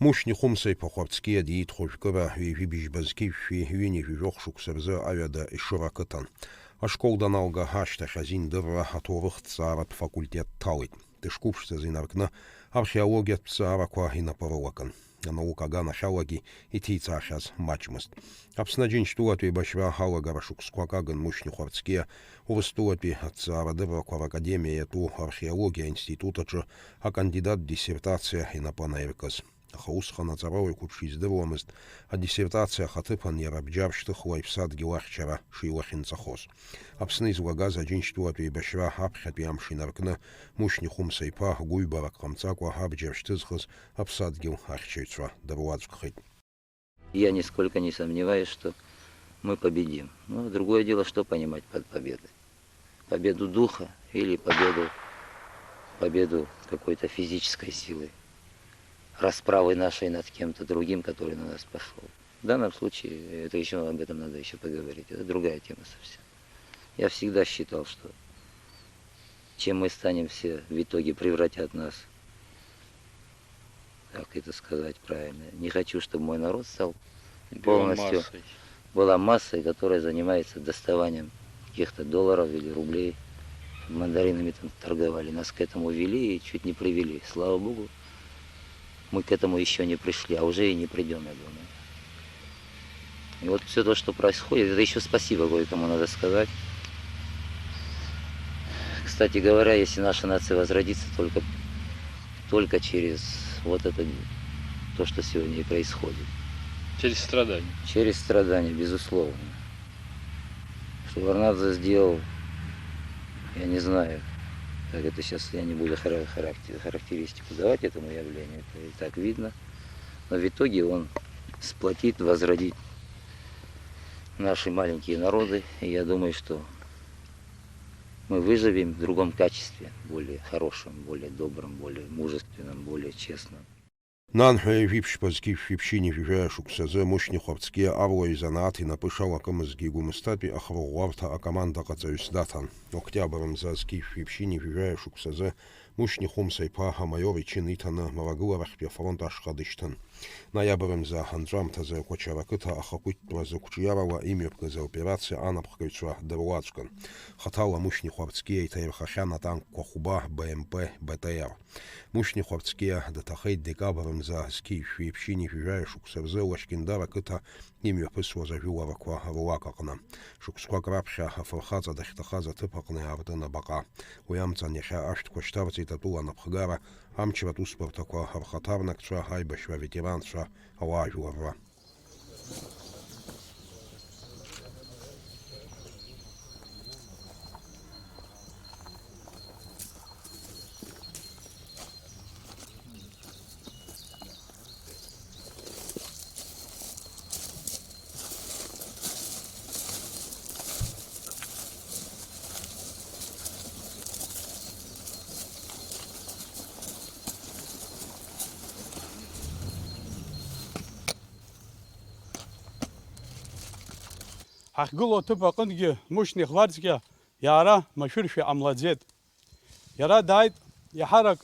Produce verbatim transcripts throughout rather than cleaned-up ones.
Мушьни Хәымса-иԥа Хәарцкиа диит хәажәкыра, ҩажәи быжьба зқьи жәшәи ҩынҩажәи жәохә шықәса рзы аҩада Ешыра ақыҭан. Ашкол даналга ашьҭахь азиндырра аҭоурыхҭҵааратә факультет дҭалеит. Дышқәыԥшӡаз инаркны археологиатә ҭҵаарақәа инапы рылакын. Анаука аганахьалагьы иҭицаахьаз маҷмызт. Аԥсны Аџьынџьтәылатә еибашьра алагара шықәсқәак агын Мушьни Хәарцкиа Урыстәылатәи аҭҵаарадыррақәа ракадемиа иатәу археологиа аинститут аҿы акандидаттә диссертациа инапы анаиркыз. Аха усҟан аҵарауаҩ қәыԥш издыруамызт адиссертациа ахаҭыԥан иара бџьар шьҭыхла иԥсадгьыл ахьчара шилахьынҵахоз. Аԥсны излагаз Аџьынџьтәылатә еибашьра аԥхьатәи амш инаркны, Мушьни Хәымса-иԥа гәыҩбарак ҟамҵакәа абџьар шьҭызхыз аԥсадгьыл ахьчаҩцәа дыруаӡәкхеит. Я нисколько не сомневаюсь, что мы победим. Но другое дело, что понимать под победой. Победу духа или победу, победу какой-то физической силы, расправы нашей над кем-то другим, который на нас пошёл. В данном случае это ещё, об этом надо ещё поговорить. Это другая тема совсем. Я всегда считал, что чем мы станем все, в итоге превратят нас, как это сказать правильно, не хочу, чтобы мой народ стал полностью, была массой, которая занимается доставанием каких-то долларов или рублей. Мандаринами там торговали, нас к этому вели и чуть не привели. Слава богу, мы к этому ещё не пришли, а уже и не придём, я думаю. И вот всё то, что происходит, это ещё спасибо кое-кому надо сказать. Кстати говоря, если наша нация возродится только, только через вот это, то, что сегодня и происходит. Через страдания. Через страдания, безусловно. Что Варнадзе сделал, я не знаю, как это сейчас, я не буду хара-, характер-, характеристику давать этому явлению, это и так видно. Но в итоге он сплотит, возродит наши маленькие народы. И я думаю, что мы выживем в другом качестве, более хорошем, более добром, более мужественном, более честном. Нанҳәа ҩажәи ԥшьба зқьи жәшәи ԥшьынҩажәи жәаҩа шықәсазы Мушьни Хәарцкиа аруаҩ занааҭ инапы шалакымызгьы Гәымсҭатәи ахырӷәӷәарҭа акомандаҟаҵаҩыс даҭан. Октиабр мза зқьи жәшәи ԥшьынҩажәи жәаҩа шықәсазы Мушьни Хәымса-иԥа амаиор ичын иҭаны Малагыларахьтәи афронт ашҟа дышьҭын. Ноиабр мза анҵәамҭазы Кәачара ақыҭа ахақәиҭтәра зықәҿиарала имҩаԥгаз аоперациа анапхгаҩцәа дыруаӡәкын. Хаҭала Мушьни Хәарцкиа иҭаирхахьан атанкқәа хәба Б М П Б Т Р. Мушьни Хәарцкиа дҭахеит декабр мза зқьи жәшәи ԥшьынҩажәи жәаҩа шықәса рзы Лашькьындар ақыҭа имҩаԥысуаз ажәыларақәа руак аҟны. Шықәсқәак раԥхьа афырхаҵа дахьҭахаз аҭыԥ аҟны иаартын абаҟа. Уи амҵан иахьа ашәҭқәа шьҭарҵеит атәыла анапхгара, амчратә усбарҭақәа рхаҭарнакцәа, аибашьра аветеранцәа, ауаажәларра. Ҳахьгылоу аҭыԥ аҟынгьы Мушьни Хәарцкиа иаара машәыршәа иҟамлаӡеит. Иара дааит, иаҳарак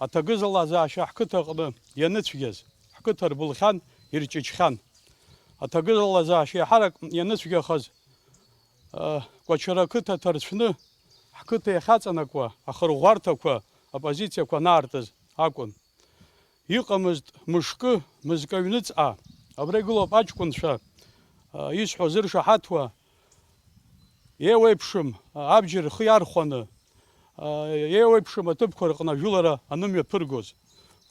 аҭагызалазаашьа ҳқыҭаҟны ианыцәгьаз, ҳқыҭа рбылхьан, ирҷыҷхьан. Аҭагызалазаашьа иаҳарак ианыцәгьахаз, ы, Кәачара ақыҭа ҭарцәны, ҳқыҭа иахьаҵанакуа ахырӷәӷәарҭақәа, апозициақәа анаартыз акәын. Иҟамызт мышкы, мызкы аҩныҵҟа. Абра игылоуп аҷкәынцәа, ы, исҳәо зыршаҳаҭуа, еиуеиԥшым, ы, абџьар рхы иархәаны, ы, еиуеиԥшым аҭыԥқәа рҟны ажәылара анымҩаԥыргоз.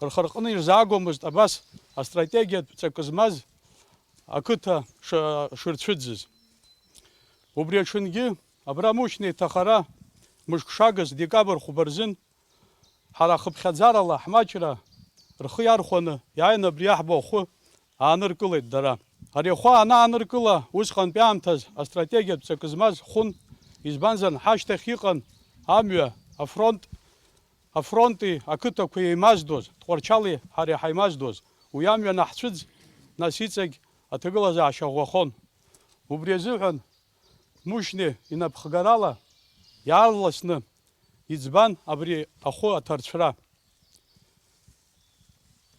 Рхы рҟны ирзаагомызт абас астратегиатә ҵакы змаз ақыҭа ш-, шырцәыӡыз. Убри аҽынгьы абра Мушьни иҭахара мышкшагас декабр хәба рзын ҳара хыԥхьаӡарала ҳмаҷра рхы иархәаны иааины абри аҳба ахәы ааныркылеит дара. Ари ахәы анааныркыла, усҟантәи аамҭаз астратегиатә ҵакы змаз хәын, избанзар, ҳашьҭахь иҟан амҩа, афронт, афронти ақыҭақәа еимаздоз, Тҟәарчали ҳареи ҳаимаздоз, уи амҩа анаҳцәыӡ, нас иҵегь аҭагылазаашьа ӷәӷәахон. Убри азыҳәан Мушьни инапхгарала иаарласны иӡбан абри ахәы аҭарцәра.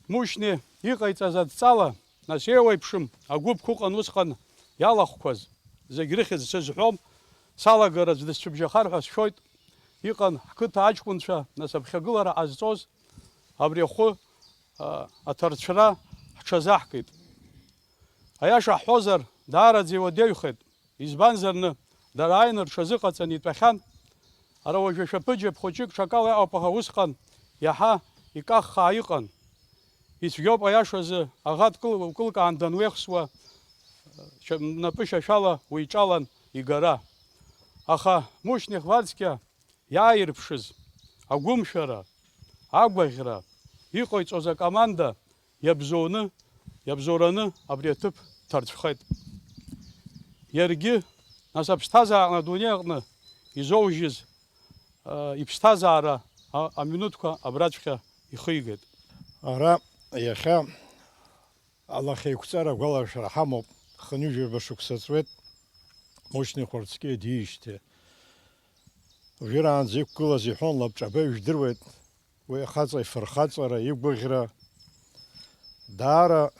Мушьни иҟаиҵаз адҵала, нас еиуеиԥшым агәыԥқәа ыҟан усҟан иалахәқәаз, зегь рыхьӡ сызҳәом, салагара аӡә дысцәыбжьахар ҳәа сшәоит, иҟан ҳқыҭа аҷкәынцәа, нас аԥхьагылара ҟазҵоз, абри ахәы, а, аҭарцәра ҳҽазаҳкит. Аиаша ҳҳәозар, даараӡа иуадаҩхеит. Избанзар, зны дара ааины рҽазыҟаҵаны итәахьан. Ара уажәы ашәаԥыџьаԥ хәыҷык ҽакала иҟоуп, аха усҟан иаҳа икаххаа иҟан. Ицәгьоуп, аиашазы, аӷа дкыл-, дкылкаан дануеихсуа, напы шьашәала уиҿалан игара. Аха Мушьни Хварцкиа иааирԥшыз агәымшәара, агәаӷьра, иҟаиҵоз акоманда иабзоуны, иабзоураны абри аҭыԥ ҭарцәхеит. Иаргьы, нас, аԥсҭазаараҟны, адунеи аҟны изоужьыз, а, иԥсҭазаара а-, аминуҭқәа абраҵәҟьа ихигеит. Ара иахьа алахьеиқәҵара агәаларшәара ҳамоуп, хынҩажәаба шықәса ҵуеит Мушьни Хәарцкиа диижьҭеи. Уажәраанӡа иқәгылаз иҳәон, лабҿаба ижәдыруеит, уи ахаҵа ифырхаҵара, игәаӷьра. Даара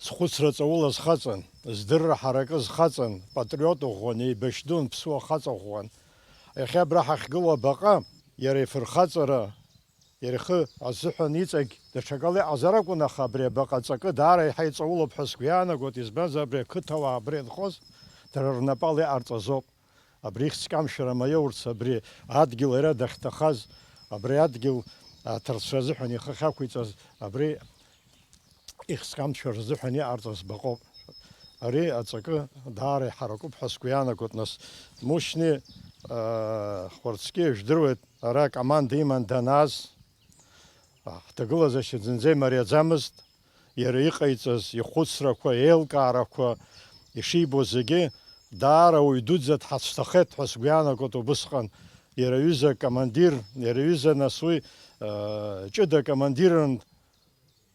зхәыцра ҵаулаз хаҵан, здырра ҳаракыз хаҵан, патриот ӷәӷәан, еибашьдун, ԥсуа хаҵа ӷәӷәан. Иахьа абра ҳахьгылоу абаҟа, иара ифырхаҵара, иара ихы азыҳәан иҵегь даҽакала иҟазар акәын, аха абри абаҟа аҵакы даара еиҳа иҵаулоуп ҳәа сгәы иаанагоит, избанзар, абри ақыҭауаа абра инхоз дара рнапала иҟарҵаз ауп. Абри ихьӡ-камшәара маиоурц, абри адгьыл иара дахьҭахаз, абри адгьыл аҭарцәра азыҳәан ихы ахьақәиҵаз, абри ихьӡ-камшәара азыҳәан иҟарҵаз баҟоуп. Ари аҵакы даара иҳаракуп ҳәа сгәы иаанагоит, нас. Мушьни, аа, Хәарцкиа, ижәдыруеит, ара акоманда иман данааз, ҳҭагылазаашьа зынӡа имариаӡамызт. Иара иҟаиҵаз, ихәыцрақәа, еилкаарақәа, ишибо зегьы, даара уаҩ дуӡӡа дҳацәҭахеит ҳәа сгәы иаанагоит убысҟан. Иара иҩыза акомандир, иара иҩыза, нас, уи, э, ҷыда командирын,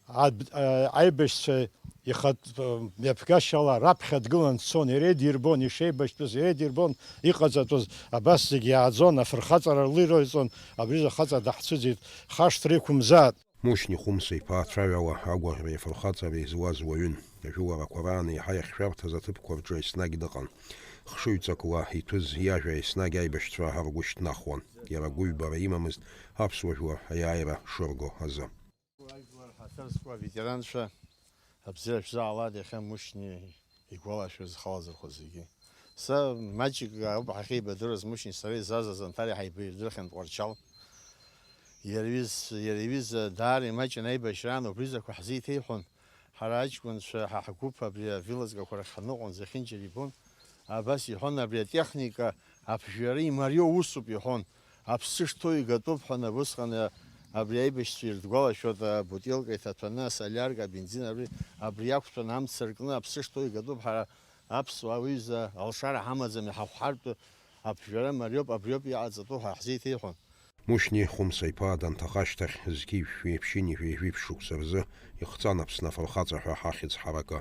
аб-, э, аибашьцәа ихатә, э, мҩаԥгашьала раԥхьа дгылан дцон, иара идирбон, ишеибашьтәыз иара идирбон, иҟаҵатәыз абас зегь иааӡон, афырхаҵара рылеиҵон, абри изы ахаҵа даҳцәыӡит, хашҭра иқәымзааит. Мушьни Хәымса-иԥа ацәаҩала агәаӷьреи афырхаҵареи зуаз уаҩын. Ажәыларақәа раан еиҳа иахьшәарҭаз аҭыԥқәа рҿы еснагь дыҟан. Хшыҩҵакла иҭәыз иажәа еснагь аибашьцәа ргәы шьҭнахуан. Иара гәыҩбара имамызт аԥсуа жәлар аиааира шырго азы. Ажәлар ҳаҭыр зқәу аветеранцәа, абзиара шәзаалааит иахьа Мушьни игәалашәаз, ихалазырхәыз зегьы. Са маҷк ауп ҳахьеибадыруаз, Мушьни сареи Заза Занҭари ҳаибадырхьан Тҟәарчал. Иара иҩыз-, иара иҩыза даара имаҷын аибашьраан, убри изақәа ҳзеиҭеиҳәон. Ҳара аҷкәынцәа, ҳа ҳгәыԥ абри авилаҵгақәа рахь ҳаныҟоу зехьынџьара ибон. Абас иҳәон, абри атехника аԥжәара имариоу усуп иҳәон. Аԥсы шҭоу игатәуп ҳәа, абысҟан абри аибашьцәа ирдгәалашәоит, абутилка иҭаҭәаны, асолиарка, абензин, абри, абри иақәтәаны амца ркны аԥсы шҭоу игатәуп, ҳара аԥсуаа уи изы алшара ҳамаӡам, иҳахәҳартә аԥжәара мариоуп, абриоуп иҟаҵатәу ҳәа ҳзеиҭеиҳәон. Мушьни Хәымса-иԥа данҭаха ашьҭахь, зқьи жәшәи ԥшьынҩажәи жәиԥшь шықәса рзы ихҵан Аԥсны афырхаҵа ҳәа ахьӡ ҳаракы.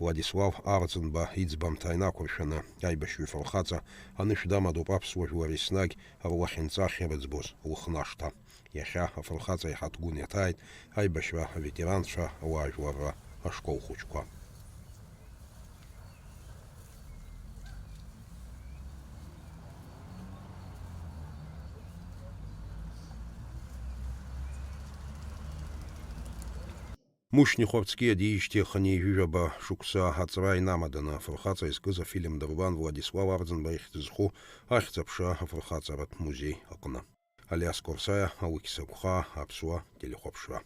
Владислав Арӡынба иӡбамҭа инақәыршәаны, аибашьҩы фырхаҵа анышә дамадоуп аԥсуа жәлар еснагь рлахьынҵа ахьырыӡбоз лыхнашҭа. Иахьа афырхаҵа иҳаҭгәын иаҭааит аибашьра аветеранцәа, ауаажәларра ашкол хәыҷқәа. Мушьни Хәарцкиа диижьҭеи хынҩажәижәаба шықәса аҵра инамаданы афырхаҵа изкыз афильм дырбан Владислав Арӡынба ихьӡ зху Ахьӡ-аԥша афырхаҵаратә музеи аҟны. Алиас Қорсаиа, Алықьса Гәхаа, Аԥсуа телехәаԥшра.